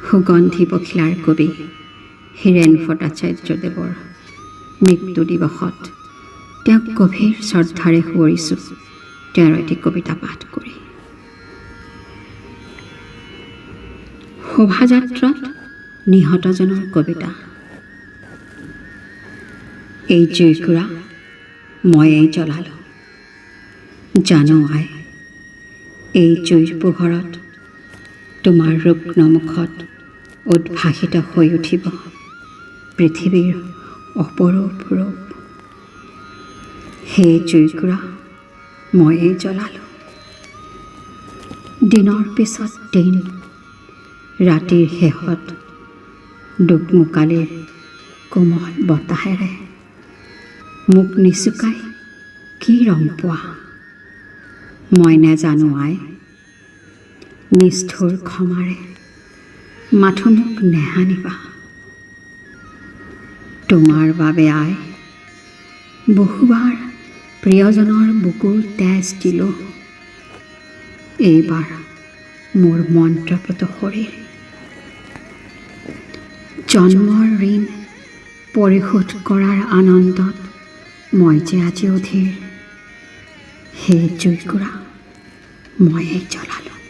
সুগন্ধি পখিলাৰ কবি হীৰেণ ভট্টাচাৰ্যদেৱৰ মৃত্যু দিৱসত তেওঁক গভীৰ শ্ৰদ্ধাৰে সোঁৱৰিছোঁ তেওঁৰ এটি কবিতা পাঠ কৰি। শোভাযাত্ৰাত নিহতজনৰ কবিতা। এই জুইকুৰা ময়েই জ্বলালোঁ, জানো আই, এই জুইৰ পোহৰত তোমাৰ ৰুগ্ন মুখত উদ্ভাসিত হৈ উঠিব পৃথিৱীৰ অপৰূপ ৰূপ। সেই জুইকুৰা ময়েই জ্বলালোঁ। দিনৰ পিছত দিন, ৰাতিৰ শেষত দোকমোকালিৰ কোমল বতাহেৰে মোক নিচুকাই কি ৰং পোৱা মই নেজানো আই। নিষ্ঠুৰ ক্ষমাৰে মাথো মোক নেহানিবা। তোমাৰ বাবে আই বহুবাৰ প্ৰিয়জনৰ বুকুৰ তেজ দিলোঁ, এইবাৰ মোৰ মন্ত্ৰপুত শৰীৰ। জন্মৰ ঋণ পৰিশোধ কৰাৰ আনন্দত মই যে আজি অধীৰ, সেই জুইকুৰা ময়েই জ্বলালোঁ।